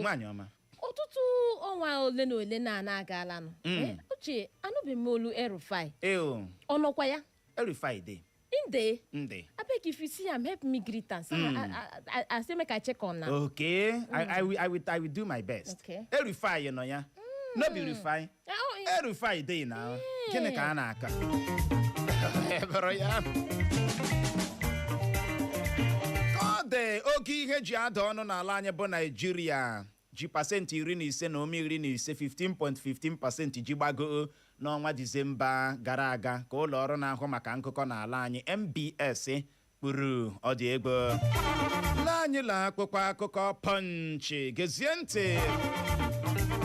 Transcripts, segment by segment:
Nwaanyị ọma. Ọtụtụ ọnwa ole na ole na-ana agalanụ. Uche, anụbeghị m olu El-Rufai. Eo. Ọ nọkwa ya? El-Rufai dey. Inde. Nde. Abeg, if you see am, help me greet am. Say I say make I check on am. Okay, I will do my best. Okay. El-Rufai nọ ya. No be Rufai. Ah, oh, El-Rufai dey now. Gịnị ka a na-akọ? Ebere ya. Ka ọ dị, oge ihe ji ada ọnụ n'ala anyị bụ Naijiria ji 15.15%, 15.15% ji gbago n'ọnwa Disemba gara aga, ka ụlọ ọrụ na-ahụ maka ngụkọ n'ala anyị, NBS, kpuru. Ọ dị ego. Lee anyị la akwụkwọ akụkọ Punch. Gezie ntị.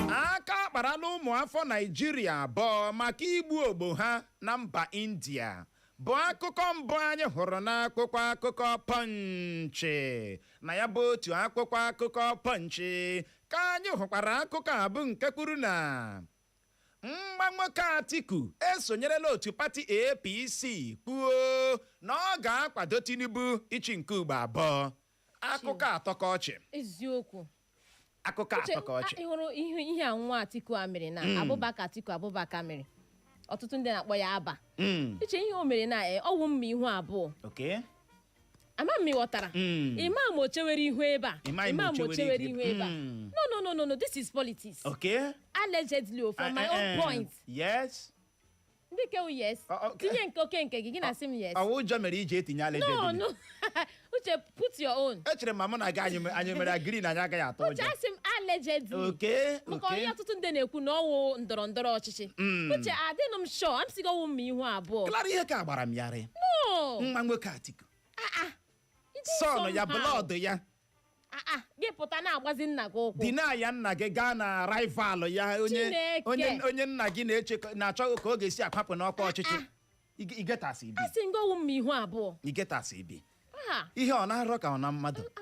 Aka akparala ụmụ afọ Naijiria 2 maka igbu ogbo ha na mba India, bụ akụkọ mbụ anyị hụrụ n'akwụkwọ akụkọ Punch. Na ya bụ otu akwụkwọ akụkọ Punch ka anyị hụkwara akụkọ a, bụ nke kwuru na nwa nwoke Atiku esonyerela otu pati APC, kwuo na ọ ga-akwado Tinubu ịchị nke ugbo 2. Akụkọ atọ ka ọchị. Eziokwu. Akụkọ Uche, atọ ka ọchị. Ị hụrụ ihe a nwa Atiku a mere na Abubakar Atiku Abubakar mere, ọtụtụ ndị na-akpọ ya Aba. Uche, ihe o mere na ọwụ mma ihu abụọ. Ama m, ghọtara? Ịma ma o chewere ihu ebe a. Ịma ma Ịma o ma o chewere chewere ihu ihu ebe a. No, no, no, no, no, this is politics. Allegedly o, from my own point. Ndị ke wụ yes. Tinye nke oke nke gị, gị na-asị m yes. Ọwụ ụjọ mere iji etinye allegedly? No, no, Uche, put your own. Echere m ma mụ na gị anyị mere agree na anyị agaghị atụ Uche, ụjọ. asị m allegedly. Maka onye ọtụtụ ndị na-ekwu na ọwụ ndọrọ ndọrọ ọchịchị. Uche, adịnụ m sure, am sị gị ọwụ mma ihu abụọ. Clara, ihe ka gbara m yarị. No. Nwa nwoke Atiku, It is son ya, somehow. blood ya. Ah, ah, gị pụta na-agbazi nna gị ụkwụ. Dina ya nna gị gaa na rival ya, onye Chineke. onye nna gị na-eche na-achọ ka ọ ga-esi akwapụ n'ọkwa ọchịchị. Igetasi ibi. Asị m gị ọwụ mma ihu abụọ. Igetasi ibi. Ah. Ihe ọ na-arọ ka ọ na mmadụ. Ah,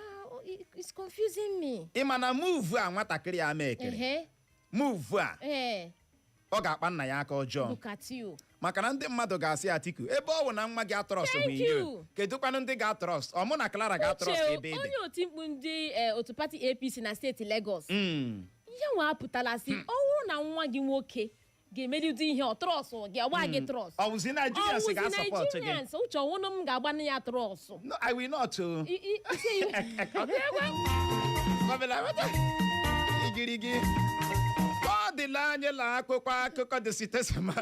it's confusing me. Ị ma na move a nwatakịrị a mekere, move a, ọ ga-akpa nna ya aka ọjọọ. Look at you. Maka na ndị mmadụ ga-asị, Atiku, ebe ọ bụ na nwa gị atrust Thank hụ ihe, you. kedụkwanụ ndị ga-atrust? Ọ mụ na Clara ga-atrust Uche, ebe ị dị? Onye otimkpu ndị otu pati APC na steeti Lagos, ihe nwa apụtala sị, ọ bụrụ na nwa gị nwoke ga-emerido ihe, ọ trust gị, ọ gbaa gị trust. Ọ wụzi Nigerians Ọ wụzi ga-asupport gị? Nigerians. Uche, ọwụnụ m ga-agbanụ ya trust? No, I will not o. Igirigi ka ọ dịla anyị la akwụkwọ akụkọ The Statesman.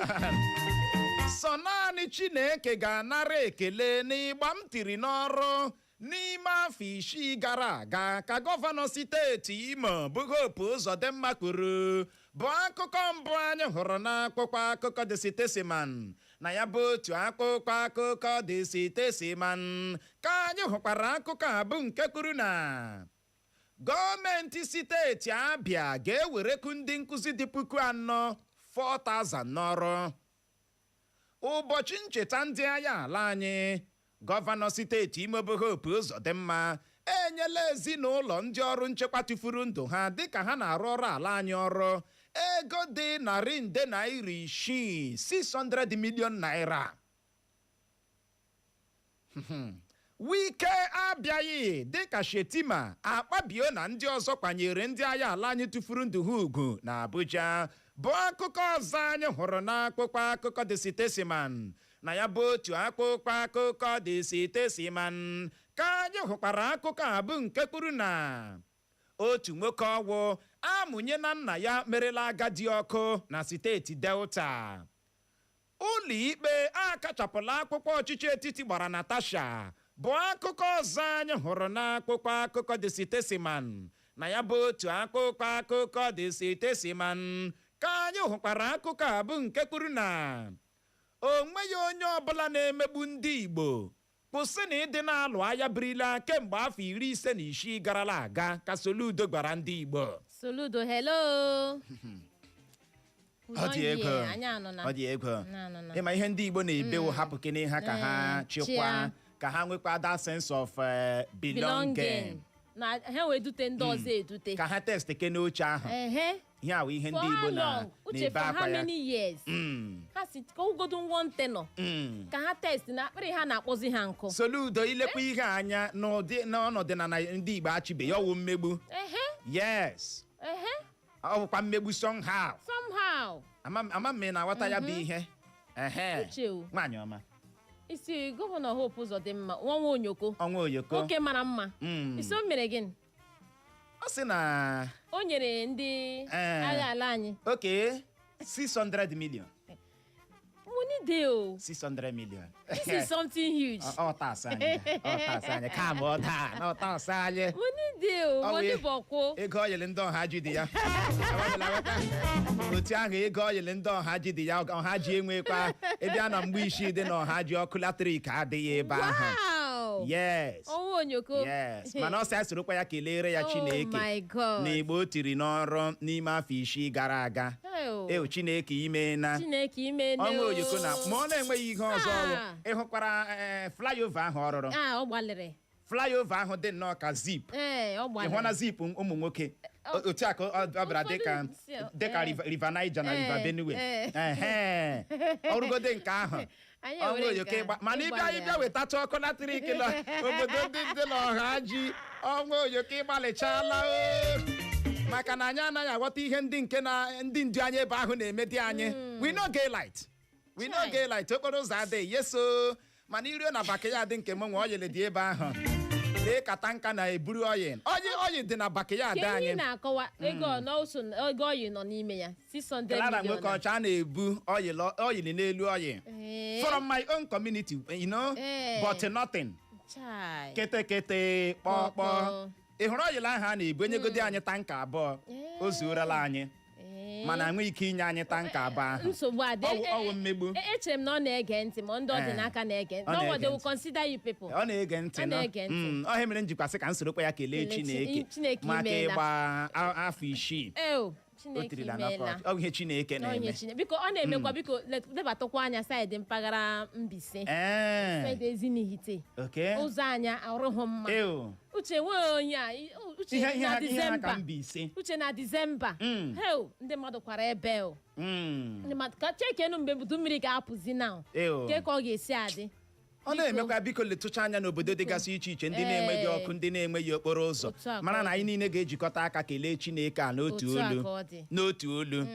Sọ naanị Chineke ga-anara ekele n'ịgba m tiri n'ọrụ n'ime afọ 6 gara aga, ka gọvanọ steeti Imo bụ Hope Uzodimma kwuru, bụ akụkọ mbụ anyị hụrụ n'akwụkwọ akụkọ The Statesman. Na ya bụ otu akwụkwọ akụkọ The Statesman ka anyị hụkwara akụkọ a, bụ nke kwuru na gọọmenti steeti Abịa ga-ewerekwu ndị nkụzi dị 4,000, 4,000 n'ọrụ. Ụbọchị ncheta ndị agha ala anyị, gọvanọ steeti Imo bụ Hope Uzodimma enyela ezinụlọ ndị ọrụ nchekwa tụfuru ndụ ha dịka ha na-arụ ọrụ ala anyị ọrụ ego dị ₦600, 600 million naira. Wike abịaghị dịka Shetima, Akpabio na ndị ọzọ kwanyere ndị agha ala anyị tụfuru ndụ ha ugwu na Abuja, bụ akụkọ ọzọ anyị hụrụ n'akwụkwọ akụkọ The Statesman. Na ya bụ otu akwụkwọ akụkọ The Statesman ka anyị hụkwara akụkọ a, bụ nke kwuru na otu nwoke ọgwụ amụnye na nna ya merela agadi ọkụ na steeti Delta. Ụlọ ikpe akachapụla akwụkwọ ọchịchị etiti gbara Natasha, bụ akụkọ ọzọ anyị hụrụ n'akwụkwọ akụkọ The Statesman. Na ya bụ otu akwụkwọ akụkọ The Statesman ka anyị hụkwara akụkọ a, bụ nke kwuru na o nweghị onye ọbụla na-emegbu ndị Igbo, kwụsị na ịdị na-alụ agha birila kemgbe afọ 56 garala aga, ka Soludo gwara ndị Igbo. Soludo, hello. Ọ dị egwu. Anyị anọ na Ọ dị egwu. Na, na, na. Ịma ihe ndị Igbo na-ebewo, hapụ kene ha ka ha chịkwa, chịa. Ka ha nwekwa that sense of belonging. Belonging na ha wee dute ndị ọzọ edute. Ka ha test kene oche ahụ. Ehe. Ihe a wụ ihe For ndị Igbo how na long? Uche, na-ebe for how akwa ya. many years? Ha si ka ugodu one tenor ka ha test na akpịrị ha na-akpọzi ha nkụ. Soludo, ilekwa ihe anya n'ụdị n'ọnọdụ na ndị Igbo achịbe ya, ọwụ mmegbu. Yes. Ọ bụkwa mmegbu somehow. Somehow. Ama m ị na-aghọta ya bụ ihe. Ehe. Uche o. Nwaanyị ọma. Isi Gọvanọ Hope Uzodimma, nwa Onyoko. Ọnwa Oyoko. Nwoke mara mma. Isi o mere gịnị? Ọ sị na O nyere ndị agha ala anyị oke 600 million. Money dey o. 600 million. This is something huge. Ọ tasị anyị, ọ tasị anyị kama ọ taa na ọ tasị anyị. Money dey o. Ọ Money wee- bụ ọkwụ. Ego oyili ndị ọha ji dị ya. Aghọtala, aghọta? Otu ahụ ego oyili ndị ọha ji dị ya, ọha ji enwekwa ịbịa na mgbe isi dị na ọha ji, ọkụ latrik adịghị ebe ahụ. Yes. Ọnwa Onyoko. Yes, mana ọ sị sorokwa ya kelere ya Oh Chineke my God. na Igbo o tiri n'ọrụ n'ime afọ 6 gara aga. Eo. Eo, Chineke imeela. Chineke imeela. Ọnwa Oyoko na ma ọ na-enweghị ihe ọzọ ọrụ. Ah. Ịhụkwara flyover ahụ ọ rụrụ? Ah, ọ gbalịrị. Flyover ahụ dị nnọọ ka zip. Ee, ọ Ị gbalịrị. hụ na zip ụmụ nwoke, otu a ka ọ bịara dịka Ụfọdụ si- dịka River Niger na River Benue. Ehe, ọrụgode nke ahụ. Anyị Ọnwa ewere Oyoko nke ịgba mana ịbịa ịgbalị ịbịa ahụ. wetatụ ọkụ latrik na obodo ndị dị n'ọha ji, Ọnwa Oyoko ịgbalịchala o, maka na anyị anaghị aghọta ihe ndị nke na ndị ndu anyị ebe ahụ na-eme dị anyị. We no get light, we no Chai. get light, okporo ụzọ adịghị yeso, mana iruo na backyard nke m nwe, oil dị ebe ahụ. Lee ka tanker na-eburu oil, oil, oil dị na backyard Ka ihe anyị. ị na-akọwa, ego n'oso ego oyi nọ n'ime ya, 600 Clara million. nwoke ọcha a na-ebu oil, oil n'elu oil from my own community, but nothing. Chai. Kete kpọkpọ. Kpọkpọ. Ị hụrụ oil ahụ a na-ebu, enyegodi anyị tanker abụọ, o zuorala anyị, mana nwee ike inye anyị tanker abụọ ahụ. Nsogbu adị. Ọwụ mmegbu. Echere m na ọ na-ege ntị, ma ndị ọ dị n'aka na-ege ntị. Ọ No, na-ege they will ntị. consider you people. Ọ na-ege ntị. Ọ Nọ. na-ege ntị. Ọ ihe mere m jikwasị ka m sorokwa ya kelee Kelee Chineke Chineke maka imeela. ịgba afọ 6 Eo, o Chineke tirila imeela. n'afọ. Ọ bụ ihe Chineke Onye na-eme. Biko, ọ na-emekwa, biko lebatakwa anya side mpaghara Mbaise, side Ezinihite. Ụzọ anya arụghị mma. Eo. Uche, nwee onye a Uche, ihe ihe na ha ihe ha ka Disemba. Mbaise. Uche, na Disemba, heo, ndị mmadụ kwara ebe o. Ndị mmadụ ka chekenu mgbe udu mmiri ga-apụzi na Eo. ke ka ọ ga-esi adị. Ọ na-emekwa, biko letụcha anya n'obodo dịgasị iche iche, ndị na-enweghị ọkụ, ndị na-enweghị okporo ụzọ. Otu a ka Mara ọ na dị. anyị niile ga-ejikọta aka kelee Chineke a n'otu Otu a olu. ka ọ dị. N'otu olu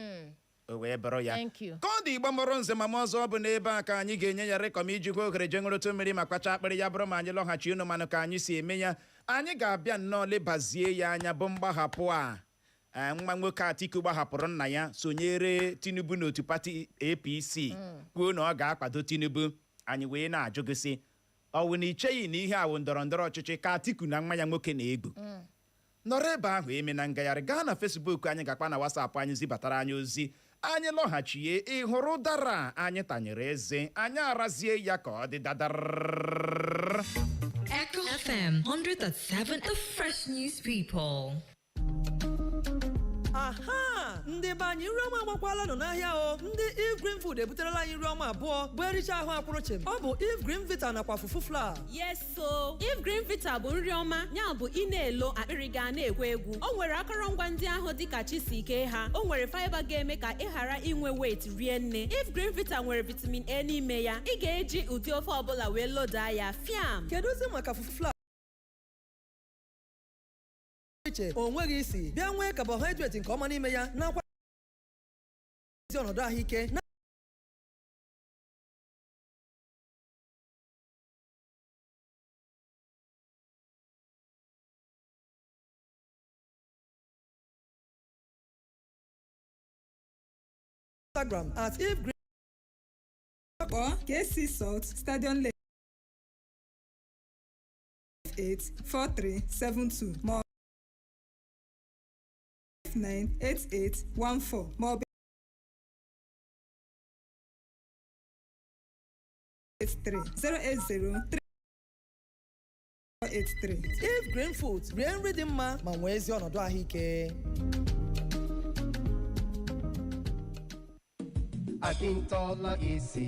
o wee bụrụ ya. Thank you. Ka ọ dị, Igbo mụrụ nze ma m ọzọ, ọ bụ n'ebe a ka anyị ga-enye ya rịkọm ijikwa ohere je ṅụrụtụ mmiri ma kpacha akpịrị ya. Bụrụ ma anyị lọghachi, unu manụ ka anyị si eme ya, anyị ga-abịa nnọọ lebazie ya anya, bụ mgbahapụ a nwa nwoke Atiku gbahapụrụ nna ya sonyere Tinubu n'otu pati APC, kwuo na ọ ga-akwado Tinubu. Anyị wee na-ajụ gị sị, ọ wụ na icheghị na ihe awụ ndọrọ ndọrọ ọchịchị ka Atiku na nwa ya nwoke na-egwu? Nọrọ ebe ahụ, eme na ngagharị, gaa na Facebook anyị, gakwa na WhatsApp anyị, zibatara anyị ozi. Anyị lọghachie, ị hụrụ ụdara anyị tanyere eze, anyị arazie ya ka ọ dị dadara. Echo FM 100.7, the fresh news people. Aha, ndị be anyị, nri ọma agbakwala nọ n'ahịa o. Ndị Eve Green Food ebuterela anyị nri ọma abụọ bụ ericha ahụ akwụrụ chịm. Ọ bụ Eve Green Vita nakwa fufu flour. Yes so Eve Green Vita bụ nri ọma, ya bụ ị na-elo akpịrị ga na-ekwe egwu. O nwere akụrụngwa ndị ahụ dịka chisikee ha, o nwere fiber ga-eme ka ị ghara inwe weight rie nne. Eve Green Vita nwere vitamin A n'ime ya. Ị ga-eji ụdị ofe ọbụla wee lodaa ya fiam. Kedụzi maka fufu flour iche? O nweghị isi, bịa nwee carbohydrate nke ọma n'ime ya, nakwa ezi ọnọdụ ahụike na Instagram @EveGreen. Kpọọ KC Salt, Stadium Lane, 84372 ma ọ 98814 ma ọ bụ 83 080 83. Eve Green Food, rie nri dị mma ma nwee ezi ọnọdụ ahụike. Akintola isi.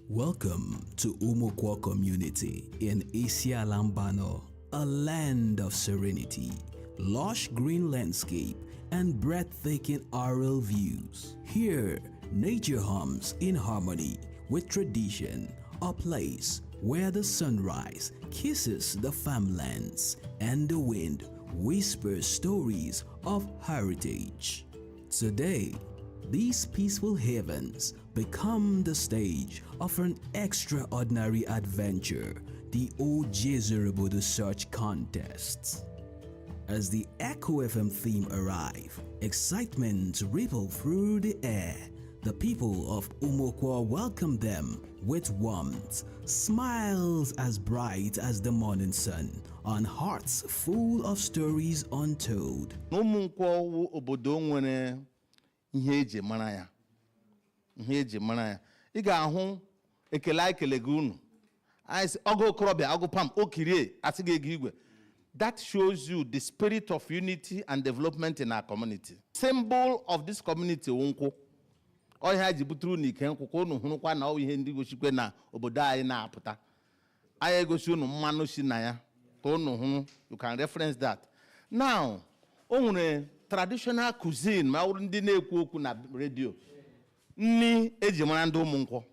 Welcome to Umukwo community in Isiala Mbano, a land of serenity, lush green landscape, and breathtaking aerial views. Here, nature hums in harmony with tradition, a place where the sunrise kisses the farmlands and the wind whispers stories of heritage. Today, these peaceful havens become the stage of an extraordinary adventure, the Ojezurubodo Search Contest. As the Echo FM theme arrive, excitement ripple through the air. The people of Umokwa welcome them with warmth, smiles as bright as the morning sun, and hearts full of stories untold. Ụmụnkwọ wụ obodo nwere ihe eji mara ya, ihe eji mara ya. Ị ga-ahụ ekele anyị kele gị unu. Anyị sị, ọgụ okorobịa, ọgụ pam okirie, asị gị ego igwe. That shows you the spirit of unity and development in our community. Symbol of this community wụ nkwụ. Ọhịa ji butere unu ike nkwụ ka unu hụrụkwa na ọ bụ ihe ndị gosikwe na obodo anyị na-apụta. Anyị egosi unu mmanụ si na ya ka unu hụrụ. You can reference that. Now, o nwere traditional cuisine, ma ọ bụrụ ndị na-ekwu okwu na redio, nni eji mara ndị ụmụ nkwọ.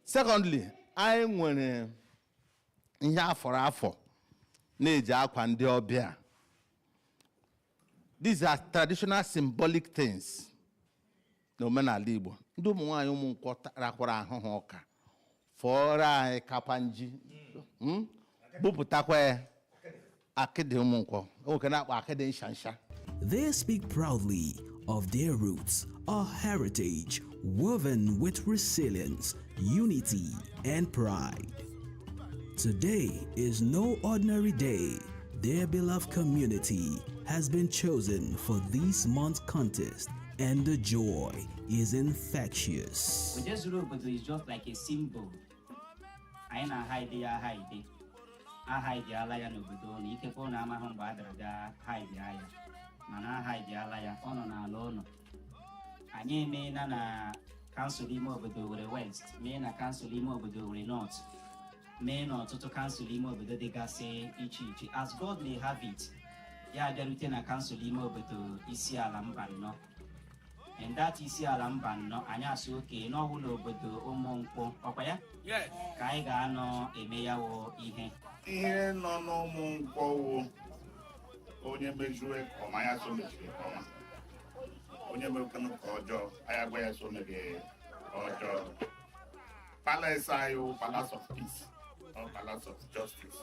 Secondly, anyị nwere ihe afọrọ afọ na-eji akwa ndị ọbịa. These are traditional symbolic things n'omenala Igbo. Ndị ụmụ nwaanyị ụmụ nkwọ rakwara ahụhụ ọka fọrọ anyị kapa nji, Bupụtakwa ya akịdị ụmụ nkwọ nwoke na-akpọ akịdị nsha nsha. They speak proudly of their roots, a heritage woven with resilience, unity, and pride. Today is no ordinary day. Their beloved community has been chosen for this month's contest, and the joy is infectious. Ojezuru obodo is just like a symbol. Anyị na-ahide ya ahide. Ahaidiala ya n'obodo ụnụ. Ikekwe ụnụ amaghị mgbe a dara bịa hide ya. Mana ahaidiala ya, ọ nọ n'ala ụnụ. Anyị emeela na kansụl ime obodo Owerri West, mee na kansụl ime obodo Owerri North, mee n'ọtụtụ kansụl ime obodo dịgasị iche iche. As God may have it, ya abịarute na kansụl ime obodo Isiala Mba Nnọ. In that Isiala Mba Nnọ, anyị asị oke n'ọwụ n'obodo Ụmụ Nkwọ, ọkwa ya ka anyị ga-anọ eme ya wụ ihe. Ihe nọ n'ụmụ nkwọ wụ onye mejue ka ọma, ya so mejiri ka ọma. Onye mekwanụ ka ọjọọ, anyị agwa ya so mere ka ọjọọ. Palace anyị wụ palace of peace or palace of justice.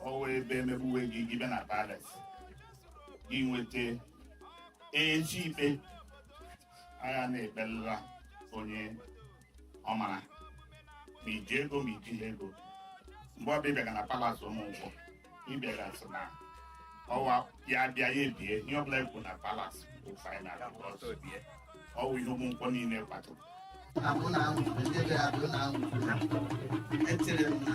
Ọ wụ ebe emegbuwe gị, gị bịa na palace, gị nweta ezi ikpe. Agha na-ekpelela onye ọ mara, ma iji ego ma ijighị ego. Mgbe ọ bịa na palace ụmụ nkwọ, ịbịagasị na ọwa ya bịa, ya ebie ihe ọbụla ekwu na palace bụ final, because ọwụ ihe ụmụ nkwọ niile kwadoro. Abụ na anwụ ndị bịara, abụ na anwụ. Echere m na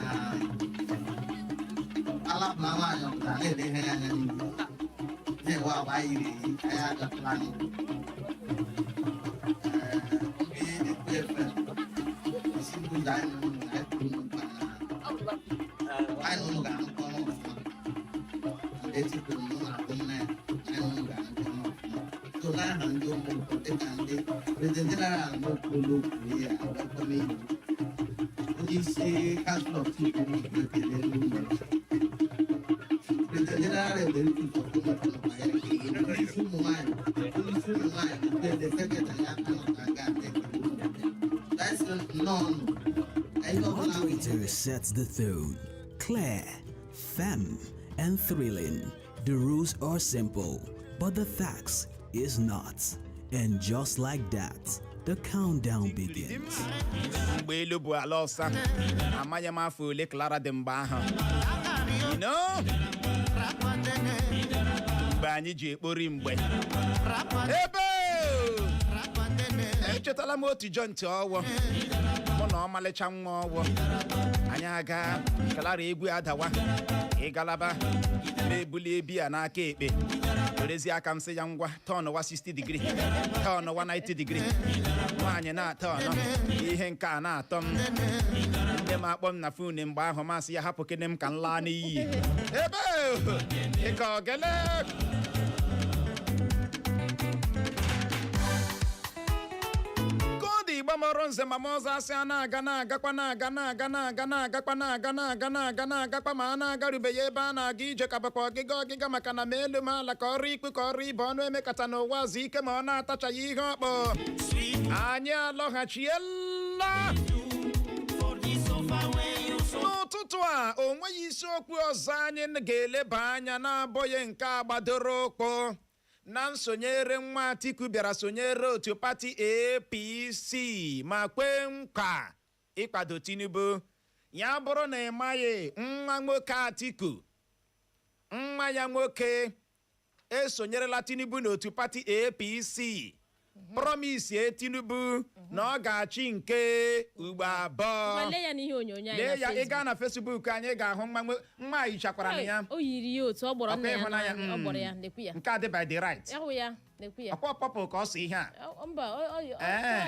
alapụla nwaanyị ọpụta na-ele ihe ya anya n'ihu na-enwe agba yiri eyi. Anyị agafela anyị ndị ekwu efe isi mbụ ụzọ. Anyị na ụlọ anyị kwuru mkpa na anyị na ụlọ ga-arụkọ ọrụ ọfụma. And etikwuru m ụlọ abụ nna ya, anyị na ụlọ ga-arụkọ ọrụ ọfụma. So n'aha ndị ụmụ dịka ndị president general n'okpuru okwu ya agakọ n'ihu, onye isi council of chief ụmụ ekele ụlọ, president general executive of ụmụ nọkwa ya, onye isi ụmụ nwanyị, onye isi ụmụ nwanyị na president secretary ya anọkwa nga ekele ụlọ. That's nnọọ nụ The anyị ọbụla. Moderator sets the tone. Clear, firm, and thrilling. The rules are simple, but the facts is not. And just like that, the countdown begins. Mgbe elu bụ ala ọsa, amaghị m afọ ole Clara dị mgbe ahụ, mgbe anyị ji ekpori mgbe ebe. Echetala m otu joint ọwụ mụ na Ọmalịcha nwa ọwụ anyị aga. Clara, egwu adawa, ịgalaba na-ebuli ebi a n'aka ekpe, werezie aka m sị ya, "Ngwa, tọnụwa 60 degree, tọnụwa 90 degree." Nwaanyị na-atọ ọnụ ihe nke a na-atọ m. Ndị m akpọ m na phone mgbe ahụ, masị ya hapụ kene m ka m laa n'iyi ebe ịka ogele. Koodu Igbo mọrọ nze ma ọzọ asị a na-aga na-agakwa na-aga na-aga na-aga na-agakwa na-aga na-aga na-aga na-agakwa ma a na-agarubeghị ebe a na-aga ije, ka bụkwa ọgịga ọgịga, maka na ma elu ma ala, ka ọrụ ikpu ka ọrụ ibe ọnụ emekata n'ụwa azụ ike ma ọ na-atachaghị ihe ọkpọ. Anyị alọghachiela n'ụtụtụ a. O nweghị isiokwu ọzọ anyị ga-eleba anya na-abụghị nke a gbadoro ụkwụ na nsonyere nwa Atiku bịara sonyere otu pati APC ma kwee nkwa ịkwado Tinubu. Ya bụrụ na ị maghị, nwa nwoke Atiku, nwa ya nwoke esonyerela Tinubu n'otu pati APC, promise Tinubu na ọ ga-achị nke ugbo 2. Ngwa, lee ya n'ihe onyonyo anyị Lee na ya. Ị Facebook. gaa na Facebook anyị ga-ahụ nwa yichakwara na ya. O yiri ya otu ọ gbọrọ Ọkwa nna ya ịhụnanya, n'anya. Ọ gbọrọ ya, nekwu ya. Nke a dị by the right. Ya hụ ya, nekwu ya. Ọkwa pọpụ ka ọ si ihe a. Mba, ọ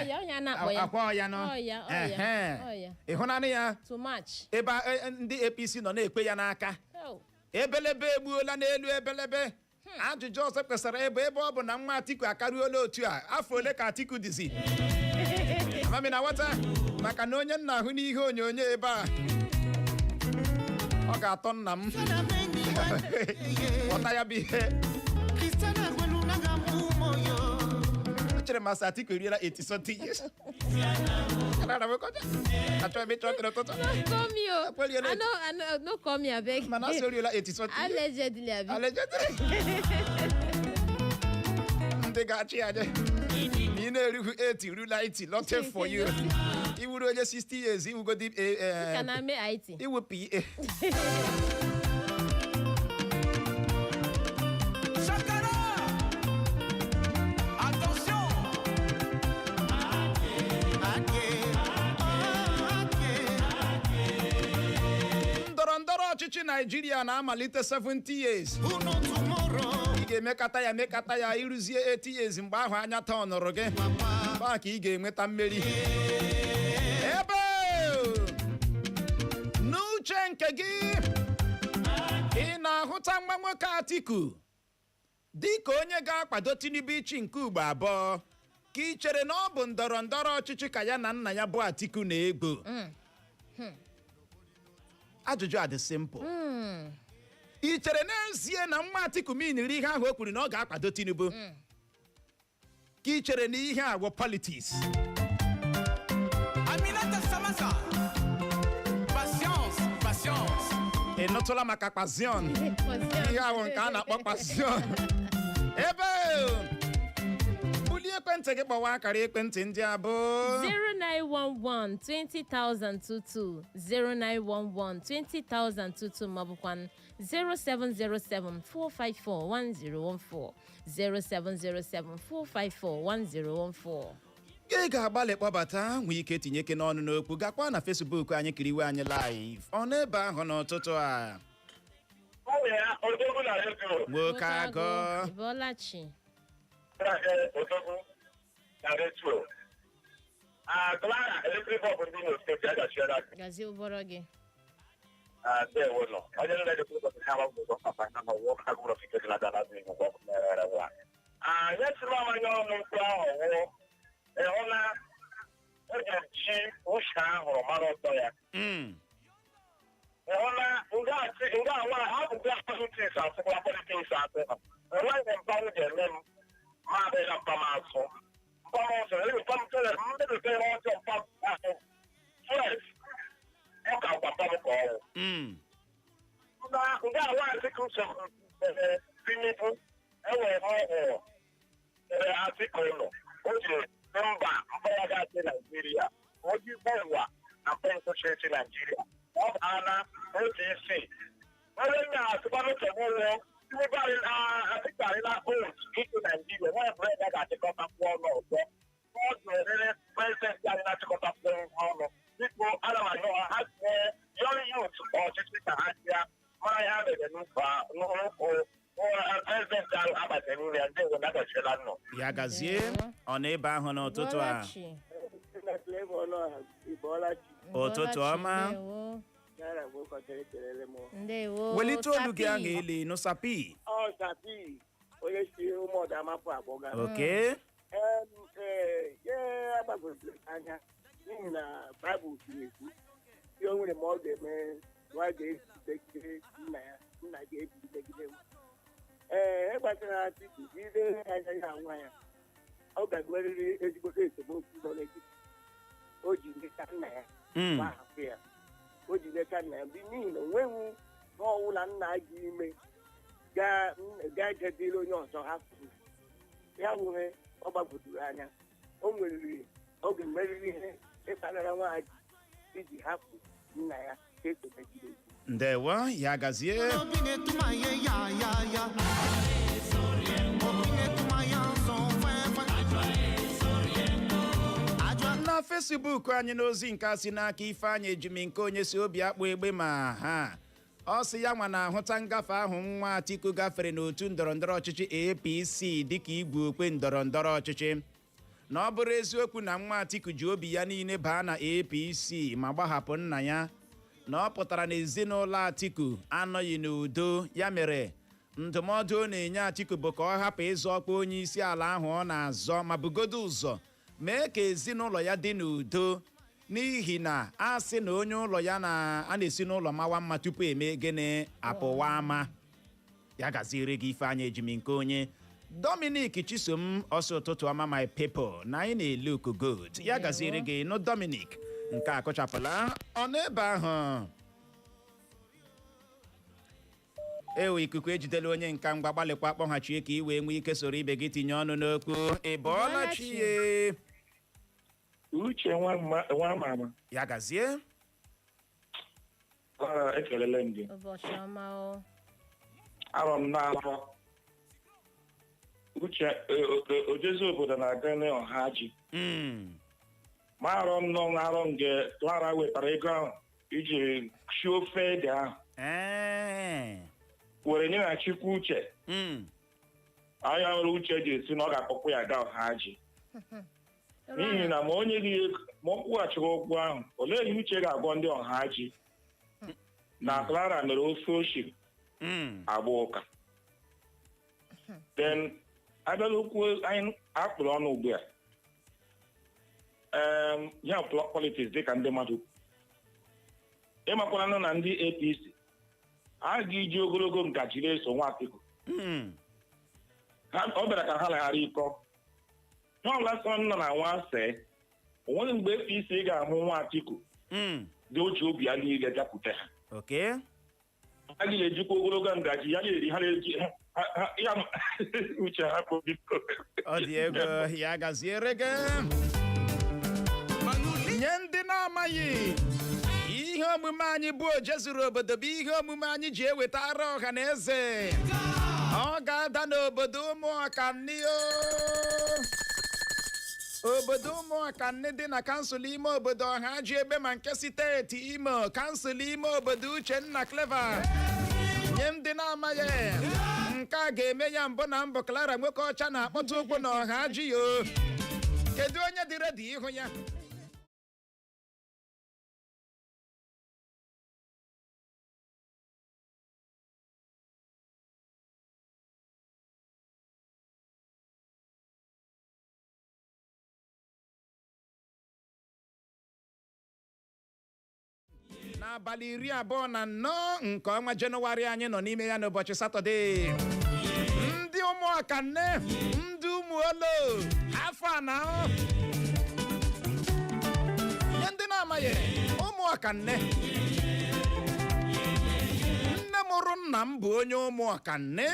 ya onye a na-akpọ ya. Akwa ya nọ. Ọ ya, ọ ya, ọ ya. Ịhụnanị ya. Too much. Ebe ndị APC nọ na-ekpe ya n'aka. Oh. Ebelebe egbuola n'elu ebelebe. Ajụjụ ọzọ kwesịrị ịbụ, ebe ọ bụ na nwa Atiku akarịola otu a, afọ ole ka Atiku dịzi? Amami na nwata, maka na onye nna ahụ n'ihe onyonyo ebe a, ọ ga-atọ nna m ghọta ya bụ ihe. Echere m asị Atiku eriela 80 something years. Achọghị m ịchọ ọkụ n'ụtụtụ. No call me o. Akweliela. I no, I no, no call me, abeg. Mana asị oriela 80 something years. Allegedly, abi. Allegedly. Ndị ga-achị anyị na ị na-erighị 80 rula 80, nothing for you. Iwuru onye 60 years, iwugodi Ka na mee IT. Iwu PA. Shakara! Attention! Ndọrọ ndọrọ ọchịchị Naijiria na-amalite 70 years. Ị ga-emekata ya, mekata ya, ịrụzie 80 years, mgbe ahụ anya tọnụrụ gị, mgbe ahụ ka ị ga-enweta mmeri. Ebe n'uche nke gị, ị na-ahụta nwa nwoke Atiku dị ka onye ga-akwado Tinubu ichi nke ugbo 2, ka ị chere na ọ bụ ndọrọ ndọrọ ọchịchị ka ya na nna ya bụ Atiku na-egbo? Ajụjụ a dị simple. Ị chere n'ezie na nwa Atiku miniri ihe ahụ o kwuru na ọ ga-akwado Tinubu, ka ị chere na ihe a bụ politics? Aminata Samasa! Patience, patience! Ị nụtụla maka kpazion? Ihe ahụ nke a na-akpọ kpazion. Ebe bulie ekwentị gị, kpọwa akara ekwentị ndị a bụ 0911 20022, 0911 20022, maọbụkwa 0707 454 1014, 0707 454 1014. Ị ga-agbalị kpọbata, nwee ike tinye ike n'ọnụ n'okwu. Gakwa na Facebook anyị, kiriwe anyị live. Ọ n'ebe ahụ n'ụtụtụ a. Odogwu na redio. Nwoke agụ. Ịbọọlachi. Odogwu na redio. Clara, electric bulb ndị Imo Steeti agachiela gị. Gazie ụbọrọ gị. Ndewo nọ. Onye nle dị ụbọchị ha gbapụ ụzọ papa na ma nwoke agụrụ nke dị na dala dị Igbo ọkụ na-ere nwa. Nye tụrụ amanya ọnụ mkpu ahụ wụ ịhụ na eji ji uche ahụrụ mara ụtọ ya. Ịhụ na nga nga nwa abụkwa politics, asụkwa politics asụ. Enweghị mpanwụ ga-eme m ma adịghị mpa m asụ. Mpa m ọsọ, ebe mpa m tere, mmebite ihe ọjọọ mpa m asụ. 12, ọ ka gwa mpa m ka ọwụ. Nga nwaanyị ka uche Tinubu enwere ọhụrụ ere Atiku ụlọ o ji mba mba ya ga-achị Naijiria oji ụwa na mkpọrọ echi Naijiria ọ baa na otu isi onye na-asịkwanụ nsogbu. Tinubu Atiku arịla otu ịchị Naijiria nwa ebere ya ga-achịkọtakwu ọnụ ọzọ. Ọ ga-erere president anyị na-achịkọtakwu ọnụ. Biko, ana m arịọ ha, ha tinye yọrọ youth ọchịchị ka ha chịa, mara ihe ha mere n'ụka n'ụkwụ prezidenti ahụ abatara n'ime ya. Ndị nagọchiela nnọ. Ya gazie. Ọ nọ ebe ahụ n'ụtụtụ a. Bọlachi. Ụtụtụ ọma. Ndewo. Ndewo. Welite olu gị Sapi. ahụ elu nụ, Sapi. Ọ Sapi, onye si ụmụọda amapụ agbọga. Oke. Ee, ye agbagwojuru anya n'ihi na Baịbụl kwuru ekwu ihe o nwere ma ọ ga-eme, nwa ga-ebigide nna ya, nna ga-ebigidegide m. Ee, gbasara Atiku, ile anya ya nwa ya, ọ ga-enwerịrị ezigbo esemokwu nọ n'etiti. O ji leta nna ya, gbahapụ ya, o ji leta nna ya n'ihi na onweghị n'ọwụla nna gị ime gaa jedịrị onye ọzọ hapụ ya nwere. Ọ gbagwojuru anya, o nweriri oge meriri ihe ịkpanara nwaanyị iji hapụ nna ya ka esomegide. Ndewo, ya gazie. Na Facebook anyị, n'ozi nke a si n'aka Ifeanyị Ejimi nke onye si obi akpụ egbe ma ha, ọ sị ya nwa na-ahụta ngafe ahụ nwa Atiku gafere n'otu ndọrọndọrọ ọchịchị APC dịka igwe okwe ndọrọndọrọ ọchịchị, na ọ bụrụ eziokwu na nwa Atiku ji obi ya niile baa na APC ma gbahapụ nna ya, na ọ pụtara na ezinụlọ Atiku anọghị n'udo. Ya mere, ndụmọdụ ọ na-enye Atiku bụ ka ọ hapụ ịzọ ọkwa onye isi ala ahụ ọ na-azọ, ma bugodo ụzọ mee ka ezinụlọ ya dị n'udo, n'ihi na a sị na onye ụlọ ya na a na-esi n'ụlọ mawa mma tupu eme gịnị, apụwa ama. Ya gaziere gị, Ifeanyị Ejimi nke onye. Dominic Chisom ọsọ, ụtụtụ ọma, my people, na anyị na-look good. Ya gaziere gị nụ, Dominic. Nke a kụchapụla. Ọ n'ebe ahụ ewe ikuku ejidela onye nka. Ngwa, gbalịkwa kpọghachie ka ị wee nwee ike soro ibe gị tinye ọnụ n'okwu. Ị bọọla chi ye? Uche, nwa mama. Ya gazie. Ekelele m gị. Ụbọchị ọma o. Arọ m n'afọ Uche ojezi obodo na-aga n'ọha ji ma arọ m nọ arọ nge Clara wetara ego ahụ iji sie ofe ede ahụ were nyeghachikwa Uche anya ọrụ. Uche ji esi na ọ ga-akpọkwa ya gaa ọha ji, n'ihi na ma onye gị ma ọ kwụghachiri ụgwọ ahụ, olee ihe Uche ga-agwọ ndị ọha ji na Clara mere ofe oshiri agba ụka? Then abịala okwu anyị akpụrụ ọnụ ugbu a, ya politics, dịka ndị mmadụ ịmakwaranụ na ndị APC a ga-iji ogologo ngaji na-eso nwa Atiku. Ọ bịara ka ha laghara ịkọ ihe ọbụla sọ nna na nwa see. Onweghị mgbe APC ga-ahụ nwa Atiku dị oji obi ya niile bịakwute ha. Ha ga-ejikwa ogologo ngaji ya na-eri ha na-eji ya. Uche, hapụ biko. Ọ dị ego. Ya gaziere gị. Nye ndị na-amaghị, ihe omume anyị bụ Oje zuru obodo bụ ihe omume anyị ji ewetara ọha na eze. Ọ ga-ada n'obodo Ụmụọkanni o, obodo Ụmụọkanni dị na kansụl ime obodo Ọha ji egbe ma nke steeti Imo, kansụl ime obodo Uchenna Clever. Nye ndị na-amaghị, nke a ga-eme ya mbụ na mbụ Clara nwoke ọcha na-akpọta ụkwụ na ọha ji ya o. Kedu onye dị ready ịhụ ya? N'abalị 24 nke ọnwa Jenụwarị anyị nọ n'ime ya, n'ụbọchị Satọde, ndị Ụmụọkanne, ndị Ụmụolo, afọ a na nye ndị na-amaghị Ụmụọkanne, nne mụrụ nna m bụ onye Ụmụọkanne.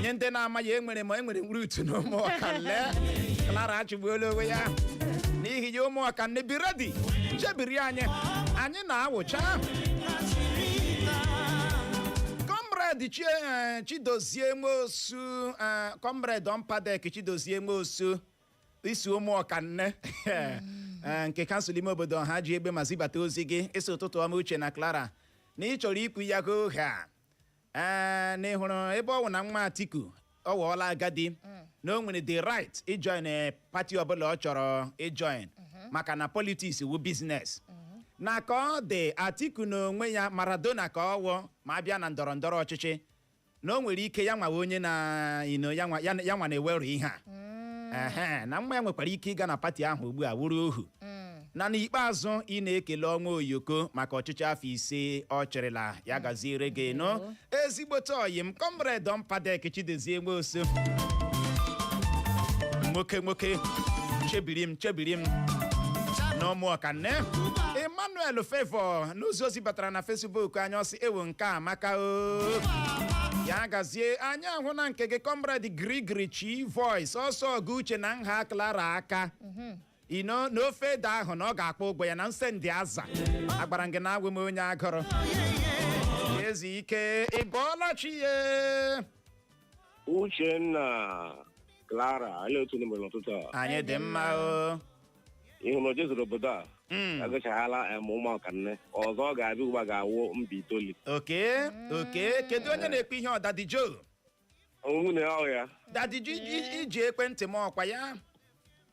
Nye ndị na-amaghị, enwere m enwere m root na Ụmụọkanne. Clara achịgbuola onwe ya. N'ihi ya, Ụmụọkanne, be ready, chebiri anyị, anyị na-awụcha. Comrade Chidozie Nwosu, Comrade Ompadek Chidozie Nwosu, isi Ụmụọkanne. Nke kansụl ime obodo ha ji egbe ma zibata ozi gị. Ịsị, ụtụtụ ọma, Uche na Clara, na ị chọrọ ikwu ya go ha. Ee, na ị hụrụ ebe ọ wụ na nwa Atiku ọ wọọla agadi, na o nwere the right ijoin party ọbụla ọ chọrọ ijoin, maka na politics wu business, na ka ọ dị Atiku na onwe ya Maradona ka ọ wụ ma a bịa na ndọrọ ndọrọ ọchịchị, na o nwere ike ya nwawe onye na ino ya nwa ya nwa na-eweru ihe a. Ehe, na nwa ya nwekwara ike ịga na party ahụ ugbu a wuru ohu, na n'ikpeazụ ị na-ekele ọnwa oyoko maka ọchịchị afọ 5 ọ chịrịla. Ya gaziere gị nụ, ezigbote ọyị m, Comrade Mpadek Chidozie Nwosu. Nwoke nwoke, chebiri m, chebiri m n'ụmụ ọkanne. Emmanuel Favor n'ụzọ ozi batara na Facebook anyị, ọsị ewu nke a maka o ya gazie. Anyị ahụ na nke gị, Comrade Grigri Chi Voice, ọsọ ọgụ Uche na nha Clara aka ino n'ofe ede ahụ na ọ ga-akpọ ụgwọ ya na nsendị aza agbara gị na agwụ m onye agụrụ ezu ike. Ị bọọla chi ye? Uchenna, Clara, ele otu unu mere n'ụtụtụ a? Anyị dị mma o. Ịhụ na o jezuru obodo a agụchaghala em ụmụaka nne ọzọ, ọ ga-abịa ugbu a ga-awụ mba itoolu. Oke, kedu onye na-ekpe ihe? Ọ Daddy Joe? Nwunye ọ ya. Daddy Joe, iji ekwentị m ọkwa ya?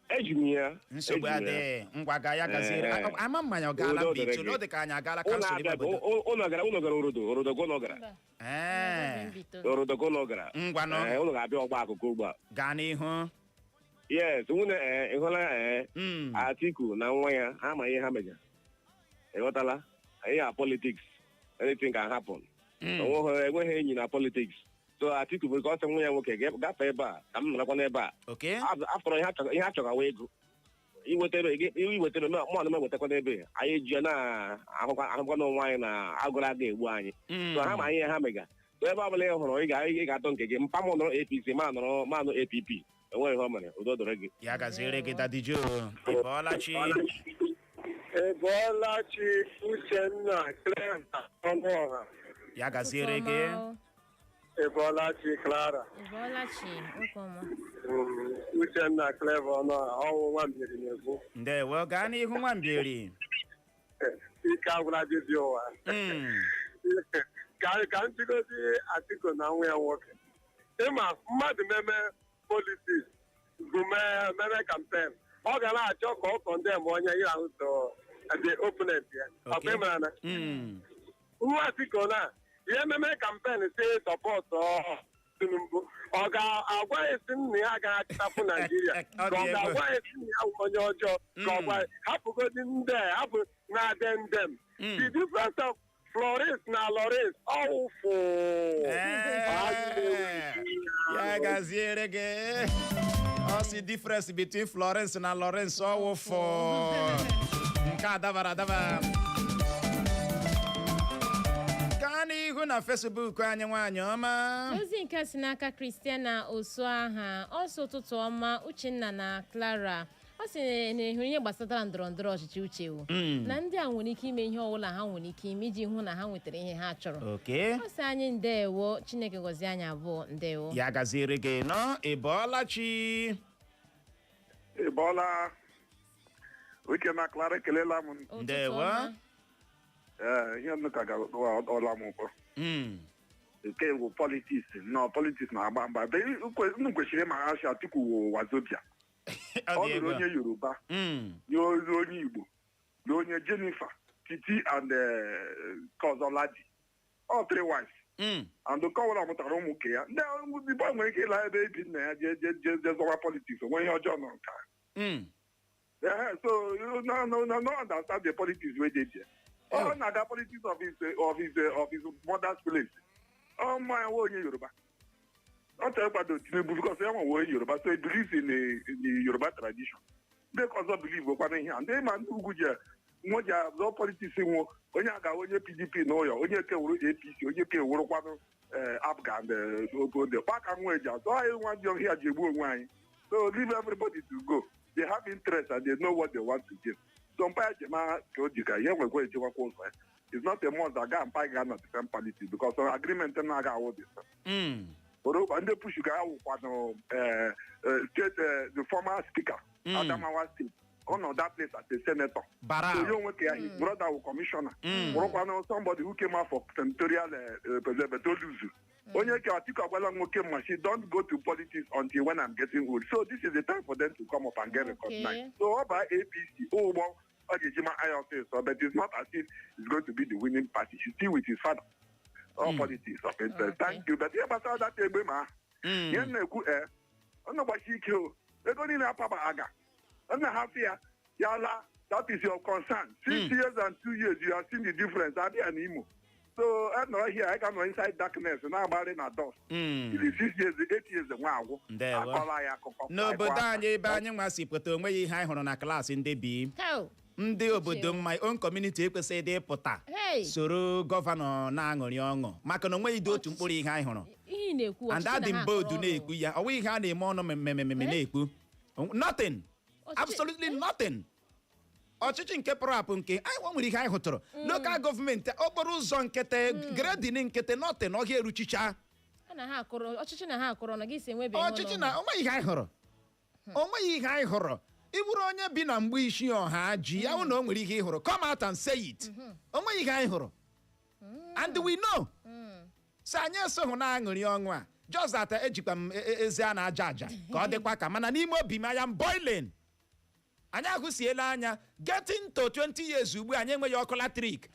Eji m ya. Nsogbu Eji m ya. adịghị. Ngwa ga ya gaziere. Ee. Ama mmanya ọ gaala Udo mba dịrị itoolu gị. ọ dị ka anyị agaala Ụnụ kansụl ime abịa obodo. Ụnụ gara, ụnụ gara orodo orodo ka ụnụ gara. Ee. Orodo ka ụnụ gara. Ngwanụ. Ee, ụnụ ga-abịa ọgba akụkụ ugbu a. Gaa n'ihu. Yes, nwunye, ee, ị hụla, ee, Atiku na nwa ya ha ma ihe ha mega. Ịghọtala ihe a? Politics, anything can happen. Onweghị enweghị enyi na politics. So Atiku bụ ka ọ sị nwa ya nwoke gafee ebe a ka m nọrọkwa n'ebe a. Afọrọ ihe a chọrọ awa ego iweta ebe iweta ebe mụ na m ewetakwa n'ebe anyị ji ya na-ahụkwa ahụkwa n'onwe anyị na agụrụ aga egbu anyị. So ha ma ihe ha mega. So ebe ọ bụla ị hụrụ ị ga-atọ nke gị. Mpa m nọrọ APC, ma nọrọ ma nọ APP, enweghị ihe o mere. Udo dịrị gị. Ya gaziere gị, Daddy Joe. Ị bọọla chi? Ị bọọla chi, Uchenna, Clara, Ọnụọha. Ya gaziere gị. Ị bọọla chi, Clara? Ị bọọla chi, nwoke ọma. Uchenna, Clever, Ọnụọha, ọnwụ nwa mmiri na-ekwu. Ndewo, gaa n'ihu, Nwambieri. Ike agwụla dibịa ụwa. Ka m jigozi Atiku na nwa ya nwoke. Ịma mmadụ meme politics bụ meme campaign, ọ ga na-achọ ka ọ condemn onye ya ahụ, so the opponent ya. Ọkwa ị mara na nwa Atiku na ihe ememe campaign si support Tinubu, ọ ga-agwa esi nna ya agaghị achịtapụ Naijiria, ka ọ ga-agwa esi nna ya wụ onye ọjọọ, ka ọ gwa hapụgodi ndị a, hapụ na dem. The difference of Florence na Lawrence ọwụfụ. Ya gaziere gị. Ọ sị difference between Florence na Lawrence ọwụfụ. Nke a dabara adaba. Gaa n'ihu na Facebook anyị, nwaanyị ọma. Ozi nke si n'aka Christiana Osuaha, ọsọ ụtụtụ ọma, Uchenna na Clara. Ọ sị na ịhụrụ ihe gbasatara ndọrọ ndọrọ ọchịchị, uche wo na ndị a nwere ike ime ihe ọbụla ha nwere ike ime iji hụ na ha nwetara ihe ha chọrọ. Ọ sị anyị ndeewo, Chineke gọzie anyị abụọ, ndeewo. Ya gaziere gị nọ. Ị bọọla chi? Ị bọọla, Uche na Clara, ekelela m. Ndewo. Ee, ihe m ka ga-ọla m ụkpọ nke bụ politics nọ, politics na-agba mgba. Unu kwesịrị ịma ha si Atiku wụ wazobia. Ọ lụrụ onye Yoruba, nye olu onye Igbo na onye Jennifer Titi and nke ọzọ Ladi, all three wives, and nke ọbụla mụtara ụmụ nke ya. Ndị ndị boy nwere ike ịla ebe ebi nna ya jee jee jee jee zọwa politics, onwe ihe ọjọọ nọ nke a. So you no no no no understand the politics wey dey there. Ọ na-aga politics of his mother's place. Ọ mma ya nwe onye Yoruba. Ọ chọrọ ịkwado Tinubu because ya nwe onye Yoruba, so he believes in the Yoruba tradition. Ndị ka ọzọ believe kwana ihe a. Ndị ma ndị ugwu ji nwe ji azọ politics nwụ onye a ga onye PDP n'ụyọ, onye ke wuru APC, onye ke wurukwanụ APGA and obodo kpaka nwa eji azọ anyị nwa ji ọhịa ji egbu onwe anyị. So leave everybody to go. They have interest and they know what they want to gain. So mpa ya jema ka o ji ka ihe nwekwa ejekwakwa ụzọ ya. It's not a must that ga mpa ga na the same party because agreement na-aga awụ the same. Oroba ndị push ga awụkwanụ state the former speaker, Adamawa State. Ọ nọ that place as a senator. Barau. So ya onwe ka ya, his brother wụ commissioner, bụrụkwanụ somebody who came out for senatorial president, but o lose. Onye ke Atiku agwala nwoke mma, she don't go to politics until when I'm getting old. So this is the time for them to come up and get recognized. So ọ baa APC, ụgbọ ọ ga-eji ma anya ọsịsọ, but it's not as if it's going to be the winning party. She's still with his father. All politics of interest. Thank you. But ihe gbasara data egbe ma, ihe m na-ekwu, ee, ọ na-agbasi ike o ego niile apaba aga nna ha sị ya ya la. That is your concern. 6 years and 2 years, you have seen the difference. Abịa na Imo, so e nọrọ here, anyị ga nọ inside darkness na-agbari na dust. It is 6 years, 8 years nwa agwụ. Ndewo. Akọla ya akụkọ. N'obodo anyị, ebe anyị nwa si pụta, onweghị ihe anyị hụrụ na klaasị ndị bi Hell. ndị obodo m, my own community, ekwesịghị ịdị ịpụta Hey. soro gọvanọ na-aṅụrị ọṅụ, maka na onweghị dị otu mkpụrụ ihe anyị hụrụ. Ihe ị na-ekwu, And ọchịchị adị na ha mba odu akọrọ ọnụ. na-ekwu ya, ọ nweghị ihe a na-eme ọnụ mmemmemme na-ekwu nothing. Absolutely nothing. Ọchịchị nke pụrụ apụ, nke anyị nwere ihe anyị hụtụrụ, local gọọmenti, okporo ụzọ nkịtị, grading nkịtị, nothing, ọhịa eruchicha. Ha na ha akọrọ ọchịchị na ha akọrọ na gị si enwebeghị Ọchịchị na onweghị ihe anyị hụrụ, onweghị ihe anyị hụrụ. Ị bụrụ onye bi na mgbe isi ọha ji ya hụ na o nwere ihe ị hụrụ, come out and say it. Onweghị ihe anyị hụrụ, and we know. So anyị esoghị na-aṅụrị ọṅụ a, just that ejikwa m eze a na-aja aja ka ọ dịkwa ka, mana n'ime obi m, I am boiling. Anyị ahụsiela anya getting to 20 years ugbu a, anyị enweghị ọkụ latrik.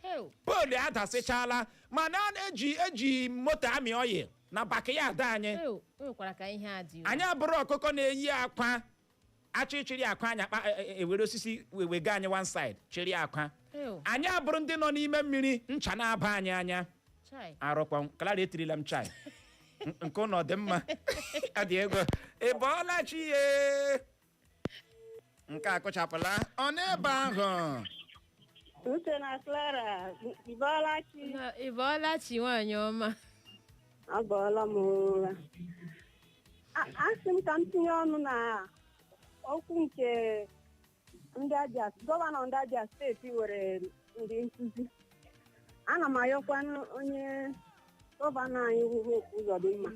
Pole adasịchala, mana a na-eji eji moto amị oyi na backyard anyị. O nwekwara ka ihe a dị. Anyị abụrụ ọkụkọ na-eyi akwa, achịchịrị akwa anyị akpa ewere osisi wega anyị one side chịrị akwa. Anyị abụrụ ndị nọ n'ime mmiri, ncha na-aba anyị anya. Chai. Arụkwa Clara, etirila m chai nke ụnọ dị mma, ọ dị ego. Ị bọọla chi ye, nke a kụchapụla ọ n'ebe ahụ. Uche na Clara, ị bọọla chi? Ị bọọla chi, nwaanyị ọma. Abọọla m ụra. Asị m ka m tinye ọnụ na okwu nke ndị Abia, gọvanọ ndị Abia Steeti were ndị nkụzi. Ana m ayọkwa onye gọvanọ anyị bụ Hope Uzodimma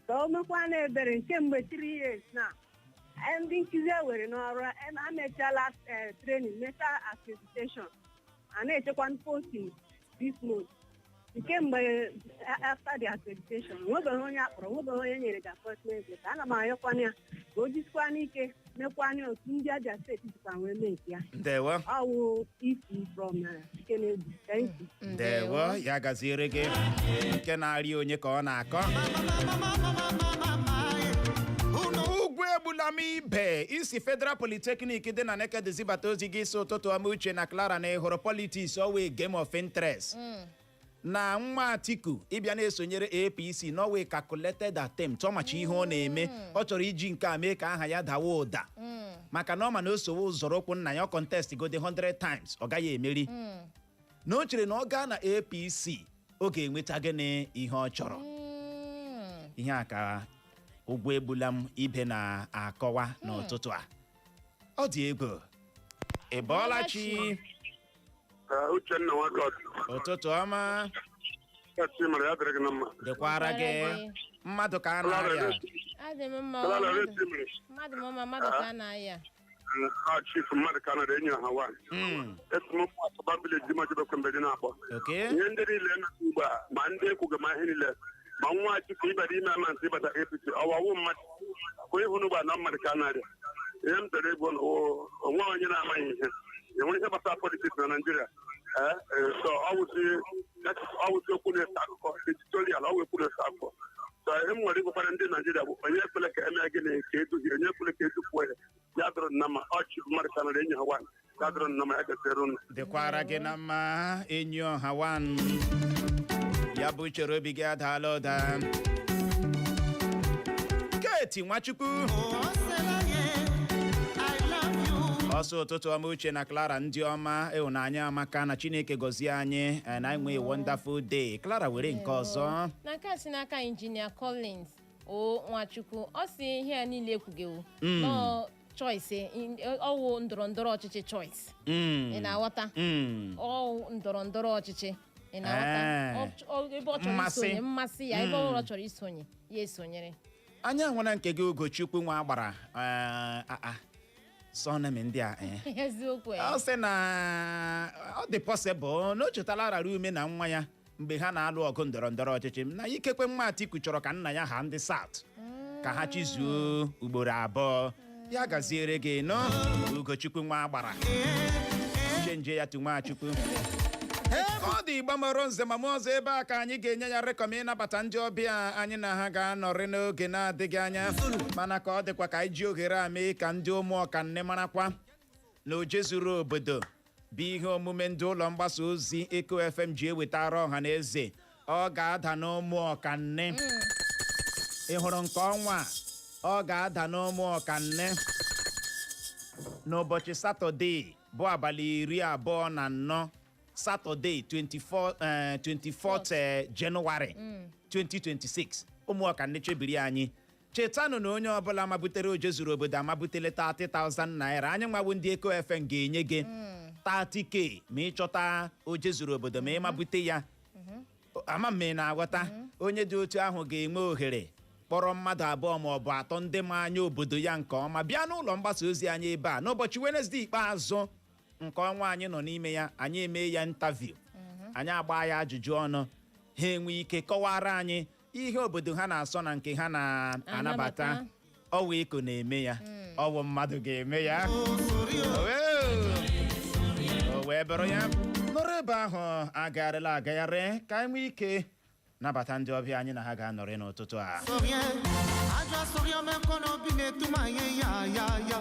ka o mekwa na ebere nke mgbe 3 years na ndị nkụzi e were n'ọrụ amechaala training, mechaa accreditation, a na-echekwa posting this month. Nke mgbe after the accreditation, nwebeghị onye akpọrọ, nwebeghị onye nyere the appointment letter. Ana m ayọkwana ya ka o jisikwa n'ike mekwana otu ndị Abia Steeti jikwa wee mee nke ya. Ndewo. Ọwụ isi from Kennedy. Thank you. Ndewo, ya gaziere gị. Nke na-arị onye ka ọ na-akọ. Ugwu egbula m ibe isi Federal Polytechnic dị na Nekede zibata ozi gị isi ụtụtụ ọma, Uche na Clara, na ịhụrụ politics ọwa game of interest, na nwa Atiku ịbịa na-esonyere APC n'ọwa calculated attempt. Ọ macha ihe ọ na-eme. Ọ chọrọ iji nke a mee ka aha ya dawa ụda, maka na ọ ma na o sowe ụzọrọ ụkwụ nna ya, ọ contest gode 100 times, ọ gaghị emeri, na o chere na ọ gaa na APC, ọ ga-enweta gịnị? Ihe ọ chọrọ. Ihe a ka ụgwọ egbula m ibe na-akọwa n'ụtụtụ a. Ọ dị egwu. Ị bọọla chi? Uchenna Nwakọt. Ụtụtụ ọma. Esi mara ya dịrị gị na mma. Dịkwara gị. Mmadụ ka a na-arịa. Adị m mma. Clara. Mmadụ. Esi mere. Mmadụ m ọma, mmadụ ka a na-aya. Ha chief mmadụ ka nara enyi ha nwaanyị. Esi m ụmụ asọba village majibekwe mgbe dị na-akpọ. Ihe ndị niile nọ ugbu a, ma ndị ekwughị, ma ihe niile, ma nwa Atiku ịbata ime ama ntị ịbata APC, ọwawu mmadụ ka ịhụ n'ugbu a na mmadụ ka a na-arịa. Ihe m tere egwu na onwe onye na-amaghị ihe enwere ihe gbasara politics na Naịjirịa. Ee, so ọwụzi okwu na-ese akụkọ, editorial, ọwụ okwu na-ese akụkọ. So ihe m nwere ịgwakwara ndị Naijiria bụ onye ekwele ka eme gịnị, ka eduhie onye, ekwele ka edufuo ya. Ya dụrụ nna ma ọchị mmadụ ka nara enyi ha nwaanyị. Ya dụrụ nna ma ya gaziere unu. Dịkwara gị na mma, enyi ọha wan. Ya bụ chere obi gị adaala ụda. Keti Nwachukwu ọsọ, ụtụtụ ọma, Uche na Clara, ndị ọma ịhụnanya amaka, na Chineke gọzie anyị na anyị nwee wonderful day. Clara, were nke ọzọ. Na nke a si n'aka injinia Collins o Nwachukwu, ọ si ihe a niile ekwugewo nọọ choice, ọwụ ndọrọ ndọrọ ọchịchị choice. Ị na-aghọta? Ọwụ ndọrọ ndọrọ ọchịchị, ị na-aghọta? Ebe ọ chọrọ Mmasị. isonye, mmasị ya, ebe ọ chọrọ isonye, ya esonyere. Anyị ahụla nke gị, Ugochukwu nwa agbara. Surname ndị a, eh. Eziokwu. Ọ sị na ọ dị possible na o chetala arara ume na nwa ya mgbe ha na-alụ ọgụ ndọrọ ndọrọ ọchịchị, na ikekwe nwa Atiku chọrọ ka nna ya ha ndị South ka ha chizuo ugboro abụọ. Ya gaziere gị nọ, Ugochukwu nwa agbara chenje ya tu Nwachukwu. Ọ dị Igbo nze ma mụ ọzọ, ebe a ka anyị ga-enye ya rekọm ịnabata ndị ọbịa anyị na ha ga-anọrị n'oge na-adịghị anya. Mana ka ọ dịkwa, ka anyị ji ohere a mee ka ndị ụmụ ọkanne marakwa na oje zuru obodo bụ ihe omume ndị ụlọ mgbasa ozi Eko FM ji ewetara ọha na eze. Ọ ga-ada n'ụmụ ọkanne. Ị hụrụ nke ọnwa a? Ọ ga-ada n'ụmụ ọkanne n'ụbọchị Satọde bụ abalị 24, Satọde 24, 24th Jenụwarị 2026. Ụmụ ọkanne, chebiri anyị. Chetanụ na onye ọbụla mabutere oje zuru obodo amabutele 30,000 naira. Anyị nwawo ndị Eko FM ga-enye gị 30K ma ịchọta oje zuru obodo, ma ịmabute ya. Ama m ị na-aghọta. Onye dị otu ahụ ga-enwe ohere kpọrọ mmadụ abụọ ma ọ bụ atọ ndị ma anya obodo ya nke ọma bịa n'ụlọ mgbasa ozi anyị ebe a n'ụbọchị Wenezdee ikpeazụ nke ọnwa anyị nọ n'ime ya. Anyị eme ya interview, anyị agba ya ajụjụ ọnụ, ha enwe ike kọwara anyị ihe obodo ha na-asọ na nke ha na-anabata. Ọwụ Eko na-eme ya, ọwụ mmadụ ga-eme ya, o wee bụrụ ya. Nọrọ ebe ahụ, agagharịla agagharị ka anyị nwee ike nabata ndị ọbịa anyị na ha ga-anọrị n'ụtụtụ a. Aja sọrọ mekọ n'obi na-etu m anya ya ya ya.